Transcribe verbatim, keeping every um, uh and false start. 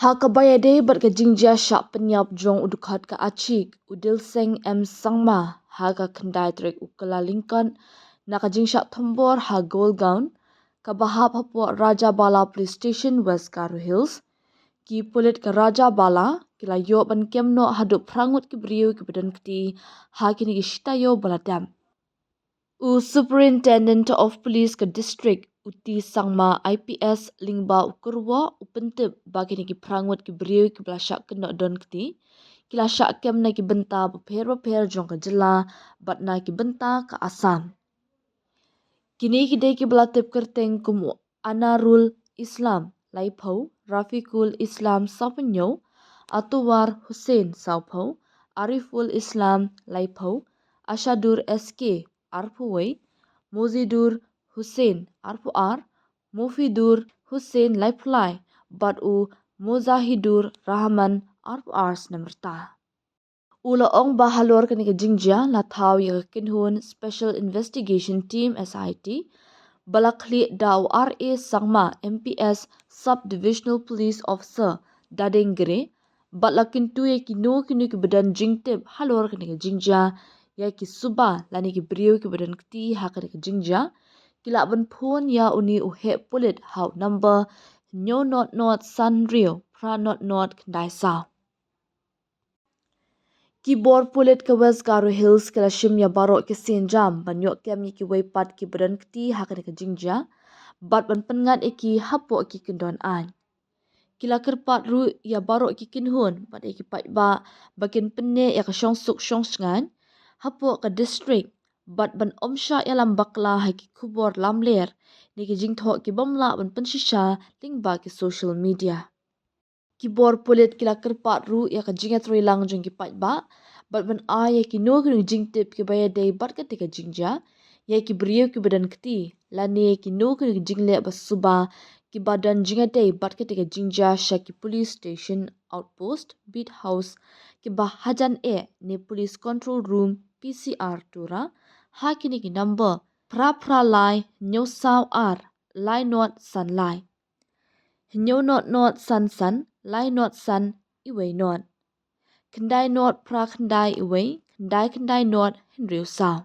Ha kaba ïadei bad ka jingjia shah pynïap jong u dkhot ka Achik, u Dilseng M Sangma, ha ka khyndai tarik u Kyllalyngkot, na ka jingshah thombor ha Goalgound, kaba hap hapoh Rajabala Police Station, West Garo Hills, ki pulit ka Rajabala ki la ïoh ban kem noh haduh phra ngut ki briew kiba don kti ha kine ki shi taïew ba la dep. U Superintendent of Police ka district, u T Sangma I P S, lyngba u kyrwoh, u pyntip ba kine ki phra ngut ki briew kiba la shah kynnoh don kti ki la shah kem na ki bynta bapher bapher jong ka jylla bad na ki bynta ka Assam. Kine ki dei kiba la tip kyrteng kum u Anarul Islam, laiphew, Rafiqul Islam, sawphew, Atuwar Hussain, sawphew, Ariful Islam, laiphew, Ashadur S K, arphew wei, Mozidur Hussain, arphew ar, Mufidur Hussain, laiphew lai, bad u Muzahidur Rahman, arphew ar snem rta. U la ong ba halor kane ka jingjia la thaw ïa ka kynhun Special Investigation Team, S I T, ba la khlieh da u R A Sangma, M P S, Sub Divisional Police Officer, Dadeng Gre, bad la kyntu ïa kino kino kiba don jingtip halor kane ka jingjia, ïa ki suba lane ki briew kiba don kti ha kane ka jingjia, ki lah ban phone ïa une u heh pulit ha u number hynñiew not not san hynriew phra not not khyndai saw. Ki bor pulit ka West Garo Hills ki la shim ïa baroh ki sienjam ban ïoh kem ïa kiwei pat kiba don kti ha kane ka jingjia bad ban pynngat ïa ki hapoh ki kyndon aiñ. Ki la kyrpad ruh ïa baroh ki kynhun bad ïa ki paidbah ba kin pynneh ïa ka shongsuk shongshngaiñ hapoh ka district bad ban ym shah ïalam bakla ha ki khubor lamler ne ki jingthoh ki bym lah ban pynshisha lyngba ki social media. Ki bor pulit ki la kyrpad ruh ïa ka jingïatreilang jong ki paidbah bad ban ai ïa kino kino ki jingtip kiba ïadei bad kata ka jingjia, ïa ki briew kiba don kti lane kino kino ki jingleh ba suba kiba don jingïadei bad kata ka jingjia sha ki police station, outpost, beat house kiba hajan eh ne police control room, P C R, Tura ha kine ki number: phra phra lai hynñiew saw ar lai not san lai, hynñiew not not san san lai not san iwei not, khyndai not phra khyndai iwei khyndai khyndai not hynriew saw.